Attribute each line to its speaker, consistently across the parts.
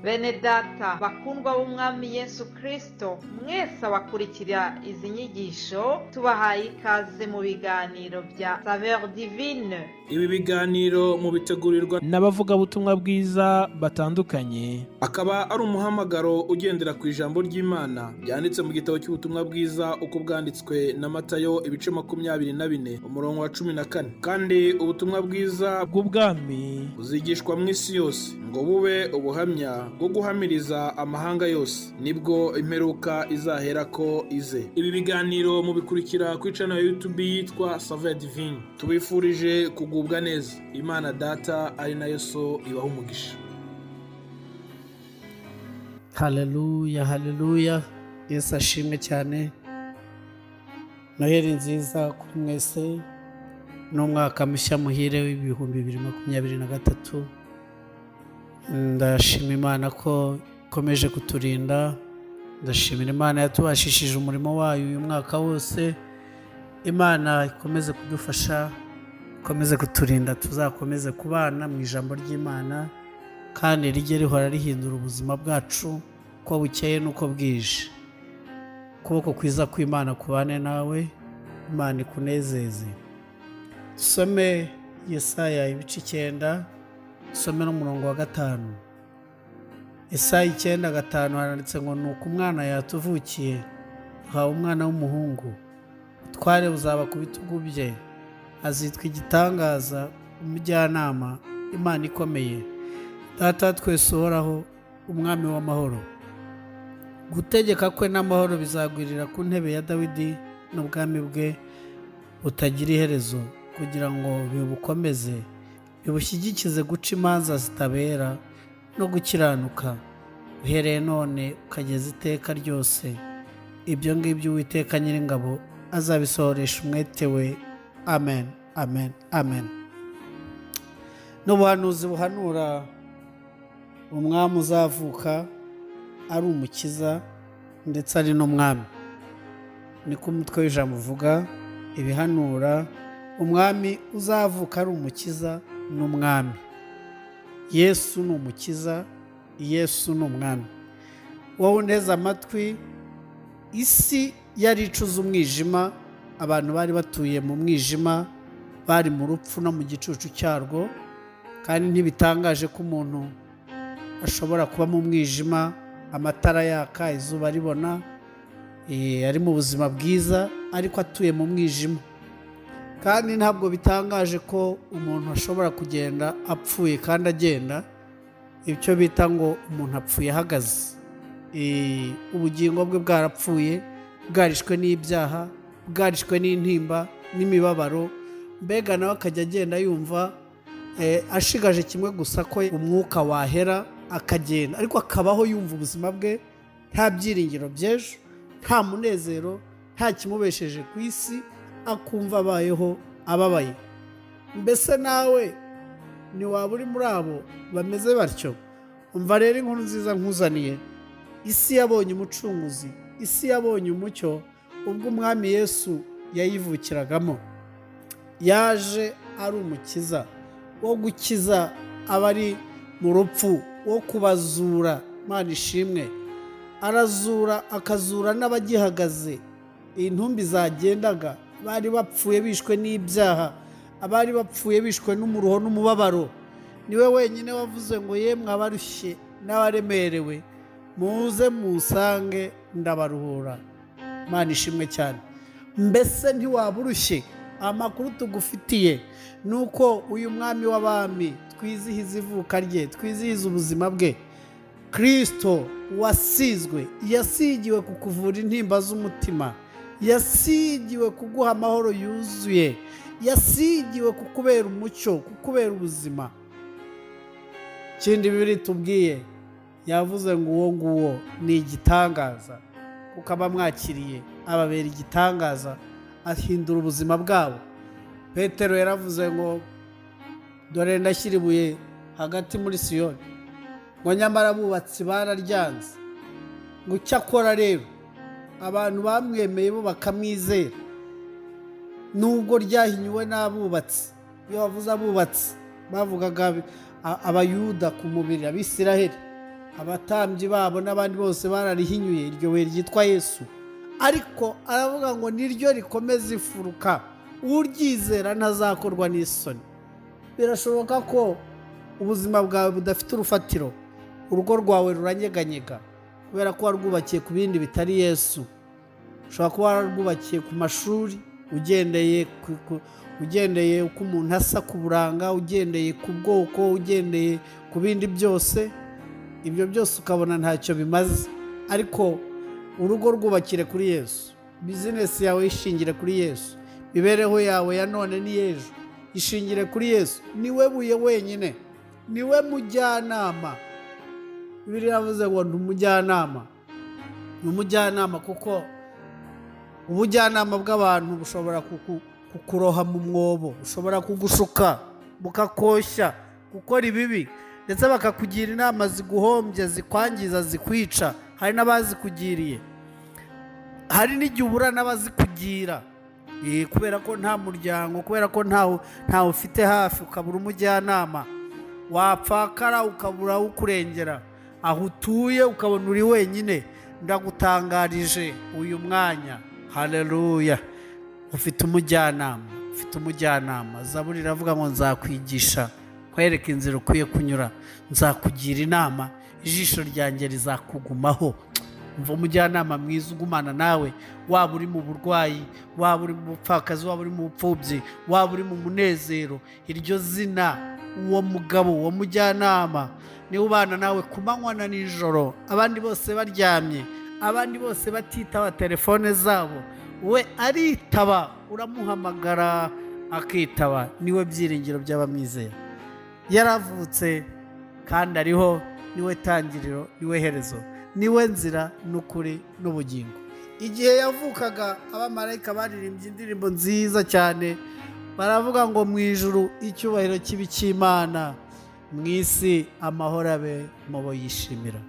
Speaker 1: Bene data bakundwa b'Umwami Yesu Kristo, mwese abakurikira izi nyigisho, tubahaye ikaze mu biganiro bya Saveur Divine.
Speaker 2: Ibi biganiro mubitegurirwa
Speaker 3: n'abavugabutumwa bwiza batandukanye.
Speaker 2: Akaba ari umuhamagaro ugendera ku ijambo ry'Imana ryanditse mu gitabo cy'ubutumwa bwiza uko bwanditswe na Matayo, ibice 24, umurongo wa 14. Kandi ubutumwa bwiza
Speaker 3: bw'ubwami
Speaker 2: buzigishwa mu isi yose ngo bube ubuhamya bwo guhamiriza amahanga yose, nibwo imperuka izaherako ize. Ibi biganiro mubikurikira ku channel ya YouTube yitwa Saveur Divine. Tubifurije kugubwa neza. Imana Data ari nayo So ibaha umugisha.
Speaker 4: Haleluya, haleluya! Yesu ashimwe cyane. Noheli nziza kuri mwese n'umwaka mushya muhire w'2023. Ndashima Imana ko ikomeje kuturinda. Ndashimira Imana yatubashishije umurimo wayo uyu mwaka wose. Imana ikomeze kudufasha, ikomeze kuturinda, tuzakomeze kubana mu ijambo ry'Imana kandi rijye rihora rihindura ubuzima bwacu uko bukeye n'uko bwije. Ukuboko kwiza kw'Imana kubane nawe, Imana ikunezeze. Dusome Yesaya ibice 9, dusome n'umurongo wa 5. Yesaya 9:5, haranditse ngo: "Nuko umwana yatuvukiye, duhawe umwana w'umuhungu, ubutware buzaba ku bitugu bye, azitwa Igitangaza, Umujyanama, Imana ikomeye, Data wa twese uhoraho, Umwami w'amahoro. Gutegeka kwe n'amahoro bizagwirira ku ntebe ya Dawidi n'ubwami bwe butagira iherezo, kugira ngo bibukomeze, bibushyigikize guca imanza zitabera no gukiranuka, uhereye none ukageza iteka ryose. Ibyo ngibyo Uwiteka Nyiringabo azabisohoresha umwete we." Amen, amen, amen. N'ubuhanuzi buhanura umwami uzavuka ari umukiza ndetse ari n'umwami. Niko umutwe w'ijambo uvuga: ibihanura umwami uzavuka ari umukiza n'umwami. Yesu ni umukiza, Yesu ni umwami. Wowe unteze amatwi, isi yari icuze umwijima, abantu bari batuye mu mwijima, bari mu rupfu no mu gicucu cyarwo. Kandi ntibitangaje ko umuntu ashobora kuba mu mwijima, amatara yaka, izuba ribona, ari mu buzima bwiza, ariko atuye mu mwijima. Kandi ntabwo bitangaje ko umuntu ashobora kugenda apfuye kandi agenda, icyo bita ngo umuntu apfuye ahagaze. Ubugingo bwe bwarapfuye, bwarishwe n'ibyaha, bwarishwe n'intimba n'imibabaro. Mbega nawe akajya agenda yumva ashigaje kimwe gusa, ko umwuka wahera akagenda, ariko akabaho yumva ubuzima bwe nta byiringiro by'ejo, nta munezero, nta kimubesheje ku isi, akumva abayeho ababaye. Mbese nawe ntiwaba uri muri abo bameze batyo? Umva rero inkuru nziza nkuzaniye. Isi yabonye umucunguzi, isi yabonye umucyo ubwo Umwami Yesu yayivukiragamo. Yaje ari umukiza wo gukiza abari mu rupfu, wo kubazura. Imana ishimwe. Arazura, akazura n'abagihagaze, intumbi zagendaga, bari bapfuye bishwe n'ibyaha, abari bapfuye bishwe n'umuruho n'umubabaro. Niwe wenyine wavuze ngo: "Yemwe abarushye n'abaremerewe, muze musange, ndabaruhura." Imana ishimwe cyane. Mbese ntiwaba urushye? Amakuru tugufitiye ni uko uyu mwami w'abami twizihiza ivuka rye, twizihiza ubuzima bwe, Kirisito wasizwe, yasigiwe kukuvura intimba z'umutima, yasigiwe kuguha amahoro yuzuye, yasigiwe kukubera umucyo, kukubera ubuzima. Ikindi Bibiliya itubwiye, yavuze ngo uwo nguwo ni igitangaza, kuko abamwakiriye ababera igitangaza, ahindura ubuzima bwabo. Petero yaravuze ngo: "Dore ndashyira ibuye hagati muri Siyoni," ngo "nyamara abubatsi bararyanze," ngo "icyakora rero abantu bamwemeye bo bakamwizera, nubwo ryahinyuwe n'abubatsi." Iyo bavuze abubatsi, bavugaga Abayuda ku mubiri, Abisiraheli. Abatambyi babo n'abandi bose bararihinyuye iryo buye ryitwa Yesu, ariko aravuga ngo niryo rikomeza imfuruka, uryizera ntazakorwa n'isoni. Birashoboka ko ubuzima bwawe budafite urufatiro, urugo rwawe ruranyeganyega kubera ko warwubakiye ku bindi bitari Yesu. Ushobora kuba wararwubakiye ku mashuri, ugendeye uko umuntu asa ku buranga, ugendeye ku bwoko, ugendeye ku bindi byose, ibyo byose ukabona ntacyo bimaze. Ariko urugo rwubakire kuri Yesu, bizinesi yawe ishingire kuri Yesu, imibereho yawe ya none n'iy'ejo ishingire kuri Yesu. Niwe buye wenyine, niwe mujyanama. Bibiliya yavuze ngo ni umujyanama, ni umujyanama kuko ubujyanama bw'abantu bushobora kukuroha mu mwobo, bushobora kugushuka bukakoshya gukora ibibi, ndetse bakakugira inama ziguhombya, zikwangiza, zikwica. Hari n'abazikugiriye, hari n'igihe ubura n'abazikugira kubera ko nta muryango, kubera ko ntawe ufite hafi, ukabura umujyanama, wapfakara ukabura ukurengera, aho utuye ukabona uri wenyine. Ndagutangarije uyu mwanya, haleluya, ufite umujyanama, ufite umujyanama. Zaburi iravuga ngo nzakwigisha, nkwereke inzira ukwiye kunyura, nzakugira inama, ijisho ryanjye rizakugumaho. Umva umujyanama mwiza ugumana nawe, waba uri mu burwayi, waba uri mu bupfakazi, waba uri mu bupfubyi, waba uri mu munezero, iryo zina, uwo mugabo, uwo mujyanama niwe ubana nawe ku manywa na nijoro, abandi bose baryamye, abandi bose batitaba telefone zabo, we aritaba, uramuhamagara akitaba. Niwe byiringiro by'abamwizera. Yaravutse kandi ariho, niwe tangiriro, niwe herezo, niwe nzira n'ukuri n'ubugingo. Igihe yavukaga abamarayika baririmbye indirimbo nziza cyane, baravuga ngo mu ijuru icyubahiro kibe icy'Imana, mu isi amahoro abe mu bo yishimira.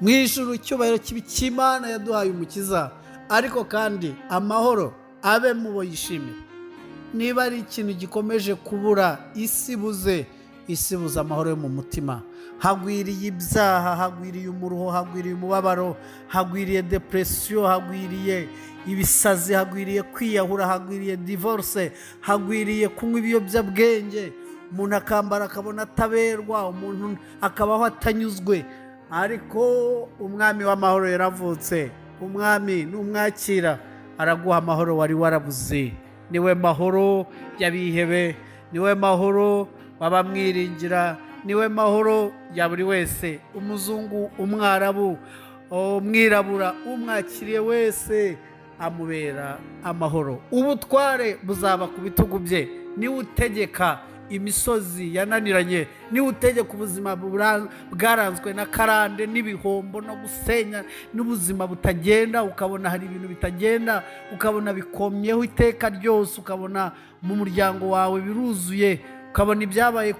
Speaker 4: Mu ijuru icyubahiro kibe icy'Imana yaduhaye umukiza, ariko kandi amahoro abe mu bo yishimira. Niba ari ikintu gikomeje kubura, isi ibuze, isi ibuze amahoro yo mu mutima. Hagwiriye ibyaha, hagwiriye umuruho, hagwiriye umubabaro, hagwiriye depresiyo, hagwiriye ibisazi, hagwiriye kwiyahura, hagwiriye divorce, hagwiriye kunywa ibiyobyabwenge. Umuntu akambara akabona ataberwa, umuntu akabaho atanyuzwe. Ariko umwami w'amahoro yaravutse. Umwami numwakira araguha amahoro wari warabuze. Niwe mahoro y'abihebe, niwe mahoro w'abamwiringira, niwe mahoro ya buri wese, umuzungu, umwarabu, umwirabura, umwakiriye wese amubera amahoro. Ubutware buzaba ku bitugu bye, niwe utegeka imisozi yananiranye, niwe utegeka ubuzima bwaranzwe na karande n'ibihombo no gusenya, n'ubuzima butagenda, ukabona hari ibintu bitagenda, ukabona bikomyeho iteka ryose, ukabona mu muryango wawe biruzuye, ukabona ibyabaye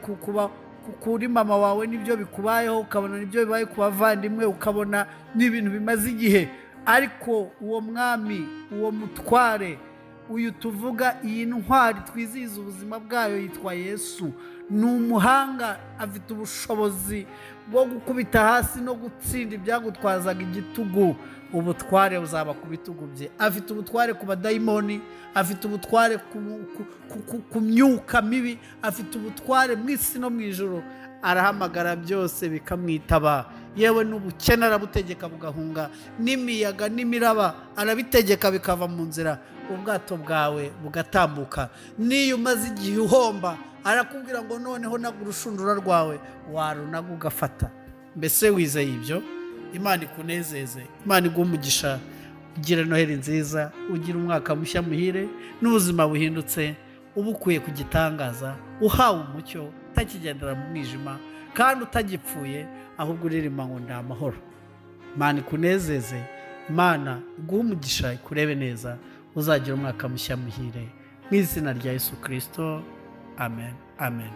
Speaker 4: kuri mama wawe nibyo bikubayeho, ukabona nibyo bibaye ku bavandimwe, ukabona n'ibintu bimaze igihe. Ariko uwo mwami, uwo mutware, uyu tuvuga, iyi ntwari twizihiza ubuzima bwayo yitwa Yesu. Ni umuhanga, afite ubushobozi bwo gukubita hasi no gutsinda ibyagutwazaga igitugu. Ubutware buzaba ku bitugu bye. Afite ubutware ku badayimoni, afite ubutware ku myuka mibi, afite ubutware mu isi no mu ijuru. Arahamagara byose bikamwitaba, yewe n'ubukene arabutegeka bugahunga, n'imiyaga n'imiraba arabitegeka bikava mu nzira, ubwato bwawe bugatambuka. N'iyo umaze igihe uhomba, arakubwira ngo noneho naga urushundura rwawe, warunaga ugafata. Mbese wizeye ibyo? Imana ikunezeze, Imana iguhe umugisha, ugire Noheli nziza, ugire umwaka mushya muhire n'ubuzima buhindutse, uba ukuye ku gitangaza, uhawe umucyo, utakigendera mu mwijima kandi utagipfuye, ahubwo uririmba ngo ndi amahoro. Imana ikunezeze, Imana iguhe umugisha, ikurebe neza, uzagira umwaka mushya muhire mu izina rya Yesu Kirisito. Amen, amen.